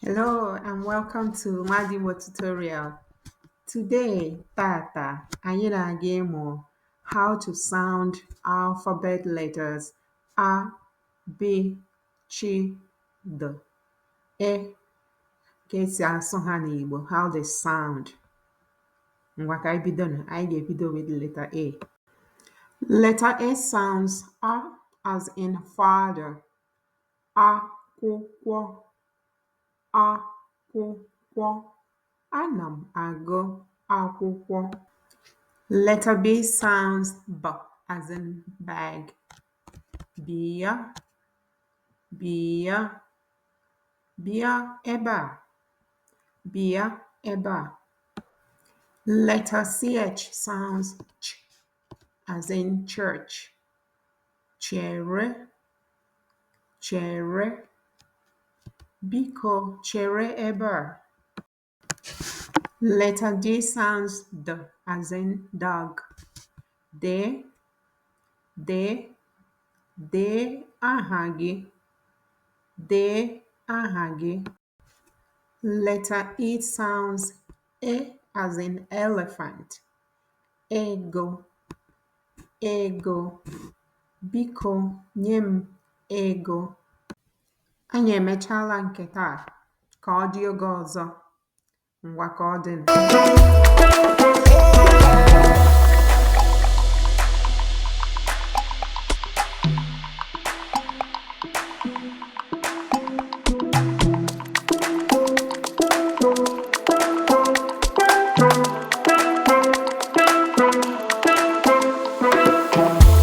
Hello and welcome to Nwada Igbo tutorial. Today, tata, anyị na-aga ịmụ how to sound alphabet letters A, B, Ch, D, E. Ka esi asụ ha n'Igbo, how they sound. Ngwa ka anyị bido nụ. Anyị ga-ebido with letter A. Letter A sounds A as in father. Akwụkwọ, akwụkwọ. Ana m agụ akwụkwọ. Letter B sounds B as in bag. Bịa, bịa, bịa ebe a, bịa ebe a. Letter CH sounds ch as in church. Chere, chere. Biko chere ebe a. Letter D sounds D as in dog. Dee, dee, dee aha gị. Dee aha gị. Letter E sounds E as in elephant. Ego, ego. Biko nye m ego. Anyị emechaala nke taa. Ka ọ dị oge ọzọ. Ngwa, ka ọ dị.